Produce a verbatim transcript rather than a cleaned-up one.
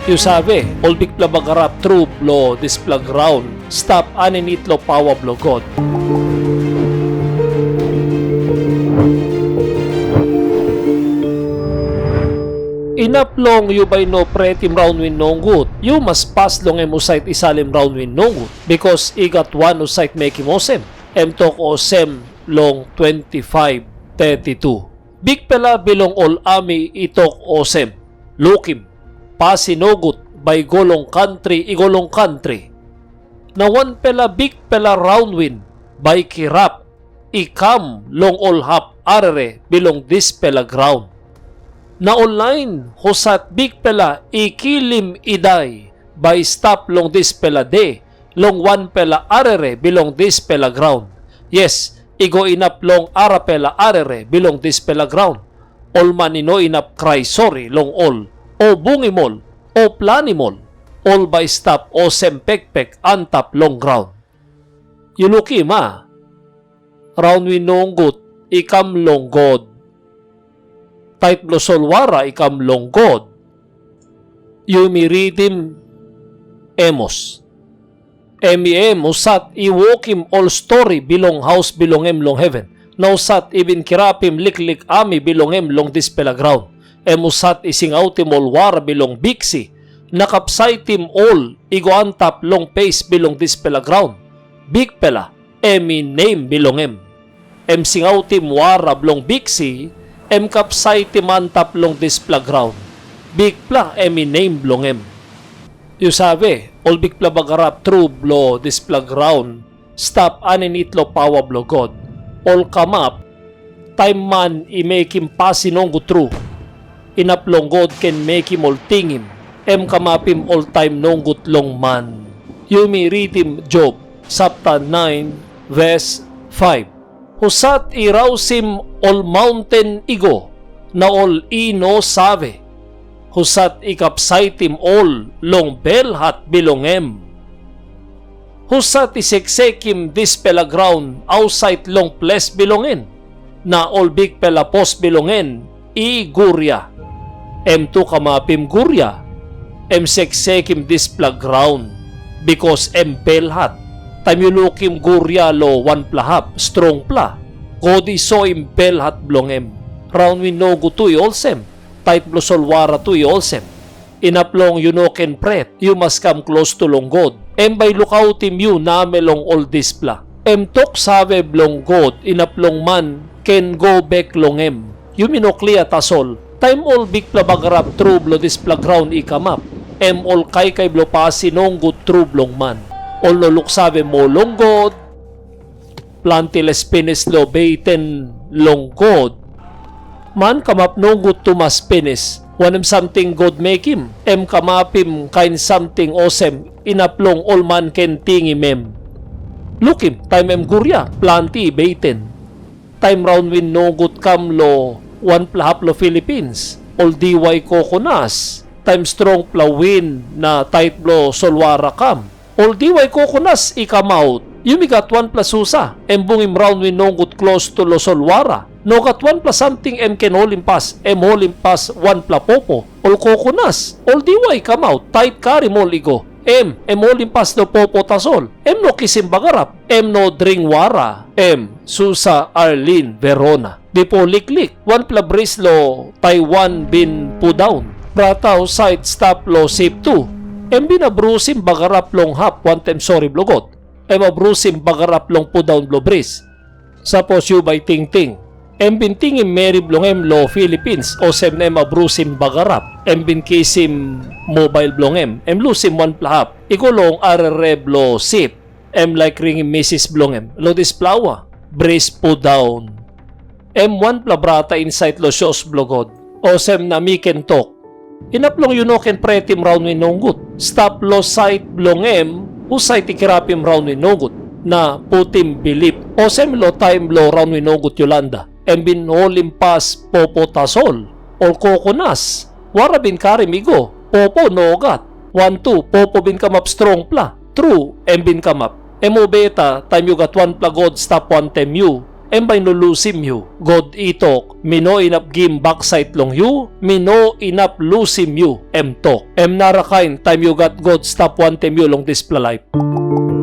Yu save, ol bikpela bagarap tru bilong dispela graun stap aninit long pawa bilong God. Inap long yu bai no pretim raunwin nogut, yu mas pas long em husat i salim raunwin nogut, bikas i gat wan husat mekim olsem. Em tok olsem long twenti faiv teti tu. Bikpela bilong ol ami i tok olsem, "Lukim, pasin nogut bai i go long kantri i go long kantri. Na wanpela bikpela raunwin bai i kirap i kam long ol hap arere bilong dispela graun. Na ol lain husat Bikpela i kilim i dai bai i stap long dispela de long wanpela arere bilong dispela graun. Yes, i go inap long arapela arere bilong dispela graun. Ol man i no inap krai sori long ol, o bungim ol, o planim ol. Ol bai i stap olsem pekpek antap long graun." Yu lukim, a? Raunwin nogut i kam long God. Tait bilong solwara i kam long God. Yumi ritim Amos. Em i em husat i wokim ol stori bilong haus bilong em long heven, na husat i bin kirapim liklik ami bilong em long dispela graun. Em husat i singautim ol wara bilong biksi na kapsaitim ol i go antap long pes bilong dispela graun. Bikpela, em i nem bilong em. Em singautim wara bilong biksi, em kapsaitim antap long dispela graun. Bikpela em i nem bilong em. Yu save, ol bikpela bagarap tru bilong dispela graun stap aninit long pawa bilong God. Ol kamap, taim man i mekim pasin nogut tru, inap long God ken mekim ol tingim, em kamapim ol taim nogut long man. Yumi ritim Job, sapta nain, ves faiv. Husat i rausim ol maunten i go, na ol i no save? Husat i kapsaitim ol long belhat bilong em? Husat i seksekim dispela graun ausait long ples bilong en, na ol bikpela pos bilong en i guria? Em tu kamapim guria, em seksekim dispela graun, bikas em belhat. Taim yu lukim guria long wanpela hap strongpela, God i soim belhat bilong em. Raunwin nogut tu i olsem, tait bilong solwara tu i olsem. Inap long yu no ken pret, yu mas kam klostu long God. Em bai i lukautim yu namel long ol dispela. Em tok save bilong God inap long man ken go bek long em. Yumi no klia tasol, taim ol bikpela bagarap tru bilong dispela graun i kamap, em ol kaikai bilong pasin nogut tru bilong man. Ol no luksave moa long God, planti les pinis long beten long God. Man kamap nogut tumas pinis. Wanem samting God mekim, em kamapim kain samting olsem inap long ol man ken tingim em. Lukim, taim em guria, planti i beten. Taim raunwin nogut kam long wanpela hap long Filipins, ol diwai kokonas, taim strongpela win na tait bilong solwara kam, ol diwai kokonas i kamaut. Yumi gat wanpela susa, em bungim raunwin nogut klostu long solwara. Nogat wanpela samting em ken holimpas, em holimpas wanpela popo. Ol kokonas, ol diwai i kamaut, tait karim ol i go. Em, em holimpas long popo tasol. Em no kisim bagarap, em no dring wara. Em, Susa Arlin Verona. Bipo liklik, wanpela bris long Taiwan bin pundaun. Brata husat stap long sip tu, em bin abrusim bagarap long hap wantaim sori bilong God. Em abrusim bagarap long pundaun bilong bris. Sapos yu bai tingting, em bin tingim meri bilong em long Filipins, olsem na em abrusim bagarap. Em bin kisim mobail bilong em, em lusim wanpela hap i go long arere bilong sip. Em laik ringim misis bilong em long dispela aua, bris pundaun. Em wanpela brata insait long sios bilong God. Olsem na mi ken tok, inap long yu no ken pretim raunwin nogut. Stap long sait bilong em husat i kirapim raunwin nogut, na putim bilip. Olsem long taim bilong raunwin nogut Yolanda, em bin holimpas popo tasol. Ol kokonas, wara bin karim i go, popo nogat. Wantu popo bin kamap strongpela. Tru, em bin kamap. Em mobeta taim yu gat wanpela God stap wantaim yu, em bai i no lusim yu. God i tok, mi no inap gim baksait long yu, mi no inap lusim yu, em tok. Em narakain taim yu gat God stap wantaim yu long dispela laip.